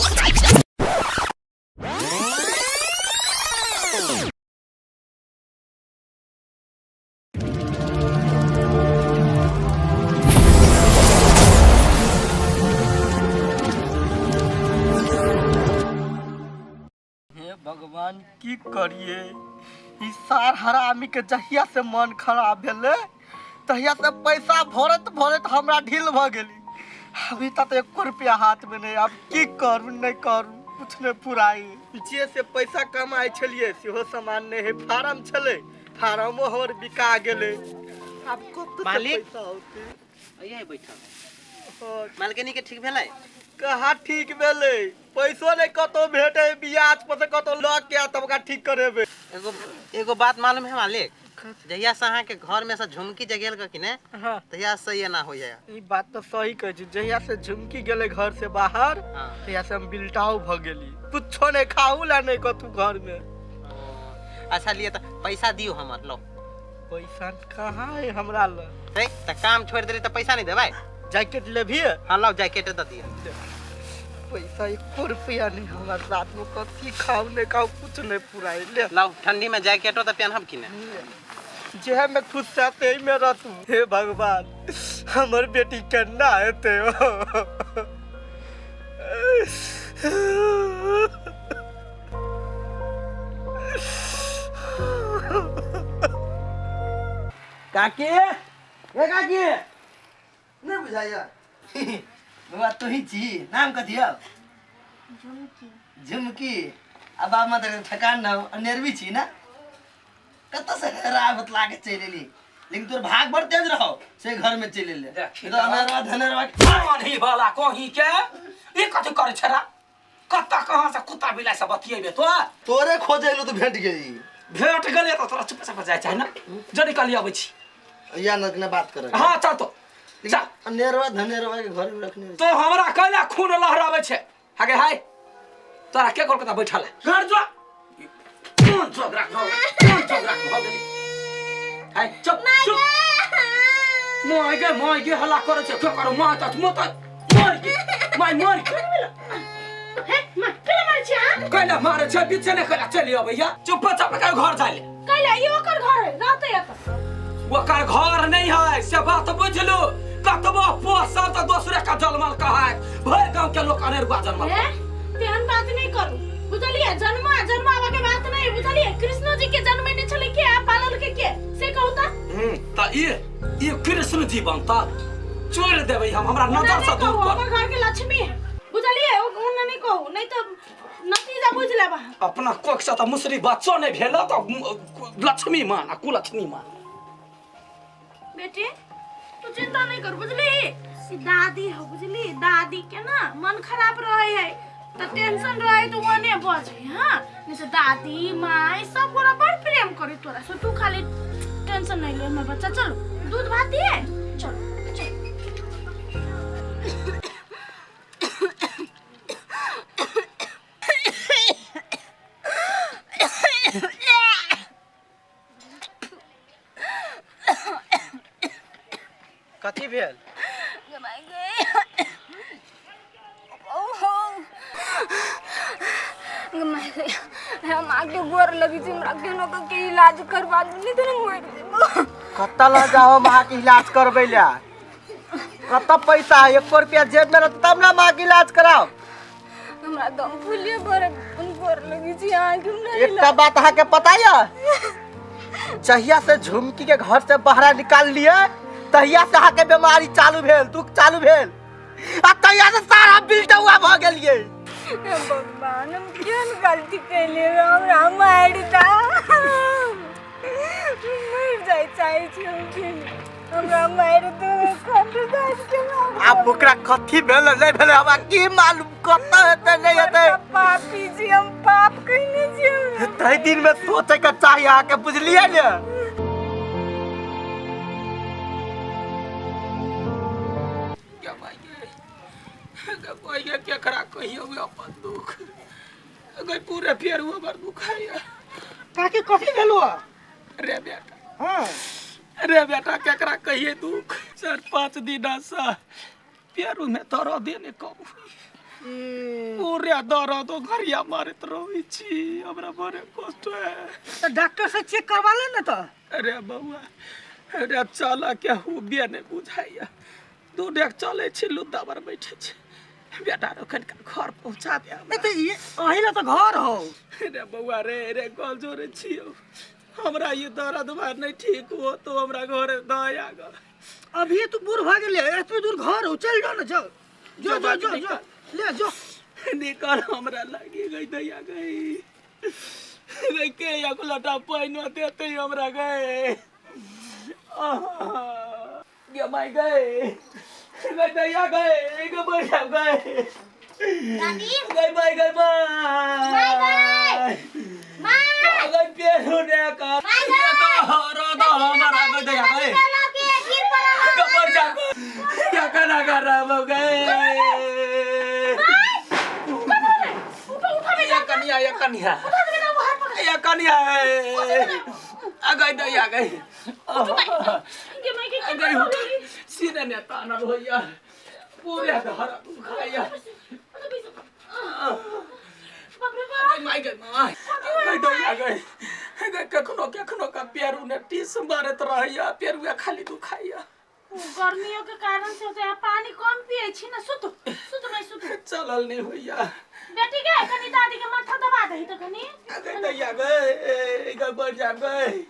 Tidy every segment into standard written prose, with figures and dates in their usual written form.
हे भगवान की करिए ई सार हरामी के जहिया से मन खराब भेलै तहिया से पैसा भरैत भरैत हमरा ढील भऽ गेली। अभी तक एको रुपया हाथ में नहीं। अब की करू नहीं करू कुछ नहीं पुराई। जे से पैसा कमाइ छलियै सेहो सामान नहीं है। फार्म छलै, फार्मो हमर बिका गेलै। आब कतऽ से मालिक? पैसा औतै? अइहे बैठल। हँ, मालकिनी के ठीक भेलै? कहाँ ठीक भेलै, पैसो नहीं कतौ भेटै। ब्याज पर से कतौ लऽ के आ तब ओकरा ठीक करेबै। एगो एगो बात मालूम है मालिक, जहिया से अहाँ के घर में से झुमकी जगेल के कि ने, तहिया से एना होइया। ई बात तऽ सही कहै छी। जहिया से झुमकी गेलै घर से बाहर, तहिया से हम बिलटाउ भऽ गेली। कुछो नहीं खाहू ला नहीं कतू घर में। अच्छा लिए, तऽ पैसा दियौ हमर लो। पैसा कहाँ है हमरा लग? है तऽ काम छोड़ि देली तऽ पैसा नहीं देबै? जैकेट लेबही? हाँ लाओ, जैकेट दऽ दियौ। पैसा एको रुपया नहीं हमरा साथ में। कथी खाऊ नहीं खाऊ कुछ नहीं पुराई ले। लाओ, ठंडी में जैकेटो तऽ पहनब कि ने? जे में खुश रहते में रहतू। हे भगवान, हमर बेटी केना हेतै? काकी, ए काकी, नहि बुझाइया बौआ तू ही छी? नाम कथी हौ? झुमकी। झुमकी। आ बाप माता के ठेकान न अनेरवी छी ना, कतऽ से हेरावत लागे चलि एली। लेकिन तोर भाग बड़ तेज रहो से घर में चलि एले। देखी। तो अनेरवा धनेरवा पानी वाला कहीं के ई कथी करे छरा? कत्ता कहाँ से कुत्ता बिलाई से बतियेबे तो? तोरे खोजे एलो तो भेट गेली। भेट गेले तऽ तोरा चुप चाप जाय चाहे ना जड़ी काली अबै छी। या न ने बात करे। हाँ चल तो चल। अनेरवा धनेरवा के घर में रखने। तो हमरा कैला खून लहराबै छै? हगे हाय, तोरा के कोलकाता बैठल है? घर जो कोन जोगरा भऽ गेल, कोन जोगरा भऽ गेली? हाय चुप चुप। माय गे माय गे, हल्ला करै छै के करू? माय तऽ मत मर गे माय मर गे। हे माँ, कैला मारै छी अहाँ? कैला मारै छै? बीचे ने कैला चलि अबैया? चुप चाप के घर जाय ले। कैला? ई ओकर घर है, रहतै एतऽ। ओकर घर नहीं है से बात बुझलू। कतबो पोसब तऽ दोसरे का जलमल कहाय। भरि गांव के लोग अनेरुआ जन्मल। हे, तेहन बात नहीं करू, बुझलियै? जन्मा जन्मावा के बात नहीं, बुझलियै? कृष्णो जी के जन्मेने छलै के आ पालल के के, से कहू तऽ। तऽ ई ई कृष्ण जी बनता? चोर देबै हम, हमरा नजर से दूर कहू कर। हमर घर के लक्ष्मी है, बुझलियै? ओ ओना नहीं कहू, नहीं तऽ नतीजा बुझ लेब अहाँ। अपना कोख से तऽ मुसरी बच्चो नहीं भेल तऽ लक्ष्मी मान आ कुलक्ष्मी मान। बेटी, तू चिंता नहीं कर, बुझली? ई दादी हो, बुझली? दादी के ना मन खराब रहे है तो टेंशन रहे तो ओने बजे। हाँ, नहीं तो दादी माई सब गोरा बड़ प्रेम करे तोरा से। तू खाली टेंशन नहीं ले हमर बच्चा। चलो, दूध भात दिए, चलो चलो। कथी भेल? हम आगे गोर लगी छी, हमरा केनो के इलाज करवा दू, नहीं तो मर जेबो। कतऽ लऽ जाओ माँ के इलाज करबै ला? कतऽ पैसा है? एको रुपया जेब में रहतै तब ना माँ के इलाज कराओ। हमरा दम फूलिए भर गोर लगी छी अहाँ के, हमरा एकटा बात अहाँ के पता यऽ, जहिया से झुमकी के घर से बाहर निकाल लिए तहिया से अहाँ के बीमारी चालू भेल, दुख चालू भेल आ तहिया से सारा बिलटौआ भऽ गेलियै। हे भगवान, हम केहन गलती कैले? हमरा मारि दा, मरि जाय चाहै छी हम। केहन हमरा मारि दो, खंड दाब के मार। आब ओकरा कथी भेलै नहि भेलै हमरा की मालूम, कतऽ हेतै नहि हेतै। बड़का पापी छी हम, पाप कैने छी हम। ताहि दिन में सोचे के चाही अहाँके, बुझलियै ने? गे माय गे, केकरा कहियौ अपन दुख? गई पूरे पेड़ हमर दुखाइया। काकी, कथी भेलो? रे बेटा, रे बेटा, केकरा कहिए दुख? 4-5 दिन से पेरू में दर्द ने कहू। पूरे दर्द घरिया मारैत रहै छी, हमरा बड़े कष्ट है। तो डॉक्टर से चेक करवा ले ना तो। अरे बौआ, अरे चल के हुबे नहि बुझाइया, दू डेग चलै छी लुद्दा पर बैठे छी। बेटा रो कनिका घर पहुँचा दे हमरा। ए तो ये अही ला तो घर हो। अरे बौआ रे, रे गल जोरे छियौ, हमरा ये दर्द बार नहीं ठीक हो तो हमरा घर दया ग। अभी तू बूढ़ भ गेले, एतबे दूर घर हो, चल जाओ ना, जाओ जो जो जो जो ले जो निकल, हमरा लागी गई दया गई गई के एक लोटा पानि देते हमरा गए गे माय गए गई दया गए गे बैठा गए गई माय गई माय गई पेरू ने कर रो दो हमरा गई दया गई कबर जा क्या करना कर रहा हो गए। या कनिया, या कनिया, या कनिया आ गई दया गई आ गई, उठ सीने ने तानल होइया, पूरे घर दुखाइया। गई माय गई माय गई दया गई गई, कखनो कखनो का पेरू ने टीस मारत रहैया, पेरुआ खाली दुखाइया। गर्मियों के कारण से होता है, पानी कम पिए छी ना। सुत सुत मैं सुत, चलल नहीं होइया। बेटी के कनी दादी के माथा दबा दही तो कनी। गई दैया गई गई बढ़ जा गई,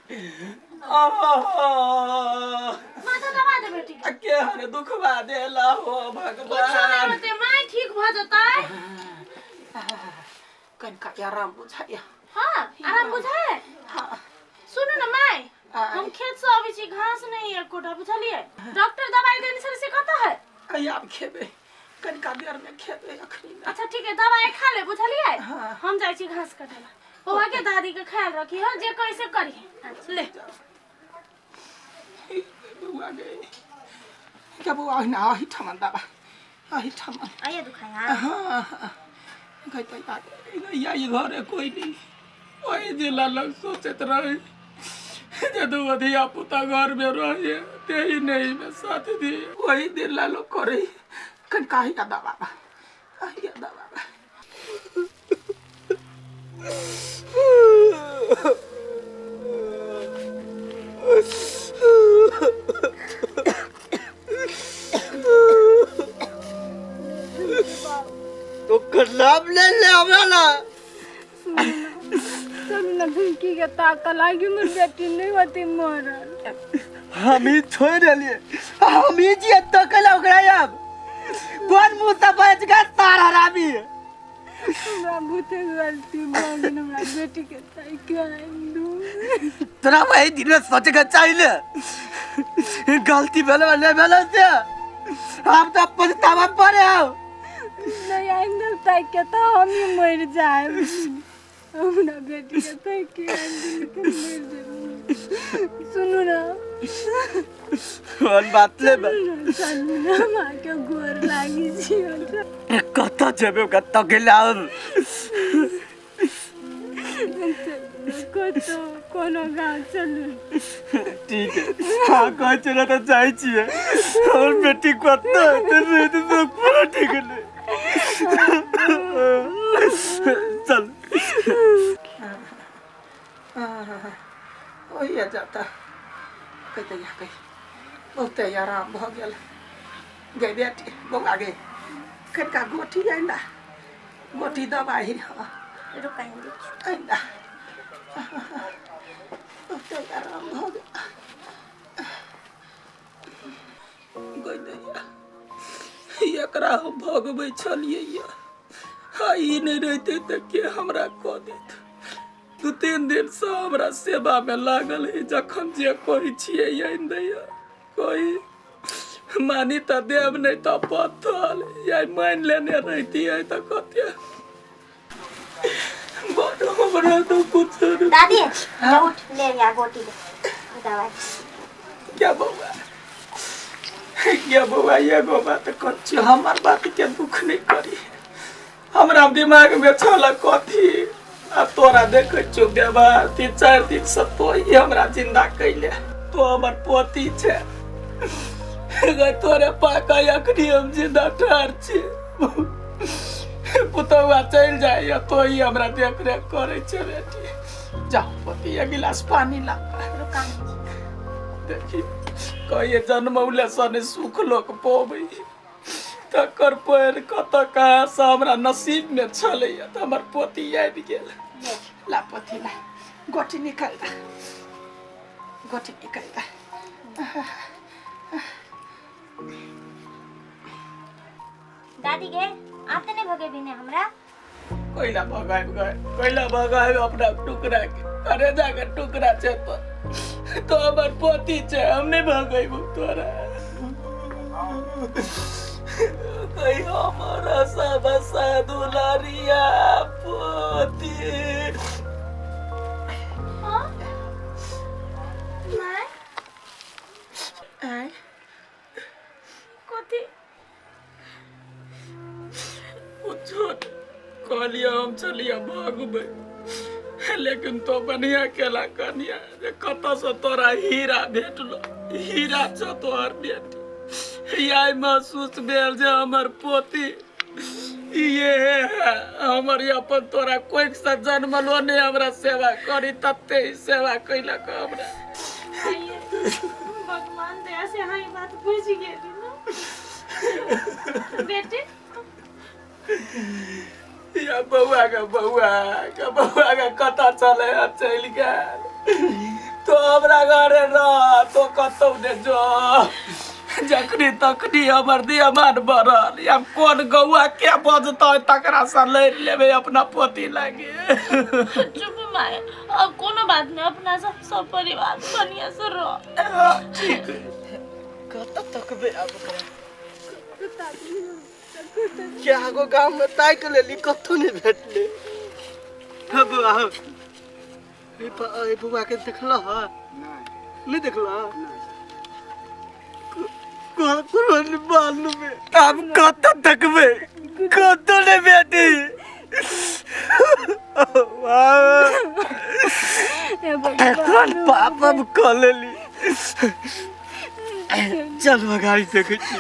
माथा दबा दे बेटी के। के हर दुखवा देला हो कुछ नहीं भगवान। होते माय, ठीक भ जतै। कनिका आराम बुझाइया। हाँ आराम बुझाए। हाँ सुनू ना my, हम खेत से अबै छी, घास नहीं है कोटा, बुझलिए? डॉक्टर दवाई देने से से कत है? आब खेबै, कनिका देर में खेबै, अखनी ना। अच्छा ठीक है, दवाई खा ले, बुझलिए? हाँ। हम जाइ छी घास काटे ला। बौआ के दादी के ख्याल रखी हो, जे कैसे करी ले। बौआ गई क्या बौआ, ना अही ठमन दबा, अही ठमन आइए दुखाया। हाँ गई तो या ये घरे कोई नहीं, वही जिला लग सोचत रही जे दू धिया पुता घर में रहे ते ही नहीं में साथ दिए, वही दिला लोग करे। कनिका ही दबा, अही दबा। तो नाम ले ले हमरा ना। चलू ना, झुमकी के ताकल आगे मोर बेटी नहीं होती मरल। हम ही छोड़ देलिए, हम ही जिए तो कल ओकरा अब कौन मुंह से बच गया सार हरामी। हमरा बहुते गलती भऽ गेल, हमरा बेटी के ताकि आनि दू। तोरा वही दिन में सोचे के चाहिए, गलती भेल नहीं भेल से हम तो पछतावा पड़े हो। नहीं आनि देब ताकि तो हम ही मरि जायब। हमरा बेटी के ताकि आनि दू, मरि जायब। सुनू ना, कौन बात ले बा? चलू ना, माँ के गोर लागी छी। कतऽ जेबै, कतऽ गेल आब? कतौ कोनो गाँव चलू। ठीक है, हाँ कहै छियै तऽ जाइ छियै। हमर बेटी कतऽ हेतै से पूरा ठीक नहि। चल ओहिए जाता कहि दैया गई, बहुते आराम भऽ गेल। गई बेटी, बौआ गई, कनिका गोटी आनि ला, गोटी दबाई। हाँ आनि ला, बहुते आराम भऽ गेल। गई दैया, एकरा हम भगबै छलियै हाँ, ई नहि रहितै तऽ के हमरा कऽ देत? 2-3 दिन से हमरा सेवा में लागल है, जखन जे कहै छियै आनि दैया, कोई मानी तऽ देब नहीं तऽ पत्थल। या मानि लेने रहितियै तऽ कते बड़ हमरा तऽ कुछ नहि। दादी उठ ले यहाँ गोटी ले दवाई। क्या बौआ, क्या बौआ, एगो बात कहै हमर बात के दुख नहीं करी। हमरा दिमाग में छल कथी आ तोरा देखै छियौ व्यवहार, 3-4 दिन से तो ही हमरा जिंदा कैले, तो हमर पोती छै गै, तोरे पाका अखनी हम जिंदा ठार छी। पुतहुआ चलि जाइए तो ही हमरा देख रेख करै छै बेटी। जाओ पोती, एक गिलास पानी ला। देखी कहिए जन्मौले सने सुख लोक पबै, तकर पैर कतऽ कहाँ से हमरा नसीब में छलैया तऽ हमर पोती आबि गेल। ला पोती ला, गोटी निकाल दा, गोटी निकाल दा। दादी गे, आब तऽ नहि भगेबी ने हमरा? कैला भगाबि गए, कैला भगाबि अपना टुकड़ा के? अरे जाके टुकड़ा छै तो हमर पोती छै, हम नहि भगेबू तोरा। कही हमारा सब दुलारिया पोती। माय, कथी कुछो कहलियै, हम चलिए भगबै, लेकिन तो बढ़िया केला कनिया जे कतऽसँ तोरा हीरा भेटलो। हीरा छौ तोहर बेटी। आइ महसूस भेल जे हमर पोती ये है हमर। ई अपन तोरा कोखिसँ जन्मलो नहि हमरा सेवा करी तते ही सेवा कैलक हमरा। आइए, भगवान दया से अहाँ ई बात बुझि गेली ने बेटी। या बौआ के, बौआ के, बौआ के कतऽ चले चलि गेल? तो हमरा घरे रह, तो कतौ ने जो। जखनी तखनी हमर दियमान बढ़ल या कोन गौआ के बजतै तकरा से लड़ि लेबै अपना पोती लागे। चुप माय, अब कोनो बात नहीं, अपना सब सब परिवार बढ़िया से रह। ठीक। कतऽ तकबै आब ओकरा? क्या गो गाँव में ताकि लेली, कतौ नहि भेटलै। हे बौआ, हौ। ए बौआ के देखलह? नहि देखलह? ककरो नहि मालूम है। आब कतऽ तकबै? कतौ नहि बेटी। एखन पाप हम कऽ लेली। चल गाड़ी देखै छी।